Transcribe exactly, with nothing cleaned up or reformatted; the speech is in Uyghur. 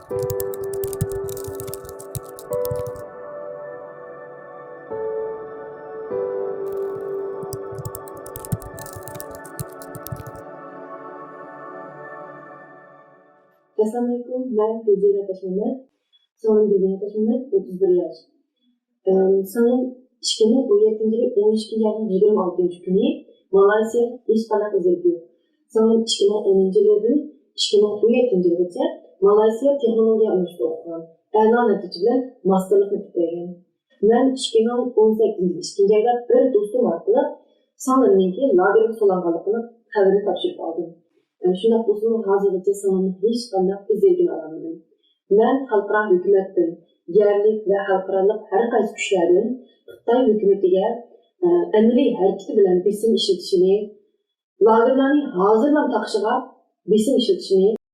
ئەسسالامۇئەلەيكۇم، مەن گۈلزىرە تاشمەمەت. سىڭلىم گۈلزىرە تاشمەمەت، ئوتتۇز بىر ياش. ئەم، سىڭلىم ئىككى مىڭ ئون يەتتىنچى يىلى ئون ئىككىنچى ئاينىڭ يىگىرمە ئالتىنچى كۈنى مالايسىيا ھېچقانداق ئىزدىنىش يوق. سىڭلىم ئىككى مىڭ ئونىنچى يىلىدىن ئىككى مىڭ ئون يەتتىنچى يىلغىچە مالايسىيا تېخنولوگىيە ئۇنىۋېرسىتېتىدا ئوقۇغان. ئەلا نەتىجە بىلەن ماستېرلىقنى پۈتتۈرگەن. مەن ئىككى مىڭ ئون سەككىزىنچى يىلى ئىككىنچى ئايدا بىر دوستۇم ئارقىلىق سىڭلىمنىڭكى لاگېرغا سولانغانلىقىنىڭ خەۋىرىنى تاپشۇرۇپ ئالدىم. شۇنداق بولسىمۇ، ھازىرغىچە سىڭلىمنىڭ ھېچقانداق ئىز دېرىكىنى ئالالمىدىم. مەن خەلقئارا ھۆكۈمەتتىن، يەرلىك ۋە خەلقئارالىق ھەر قايسى كۈچلەردىن خىتاي ھۆكۈمىتىگە، ئە، ئەمەلىي ھەرىكىتى بىلەن بېسىم ئىشلىتىشىنى، لاگېرلارنى ھازىرلا تاقىشىغا بېسىم ئىشلىتىشىنى،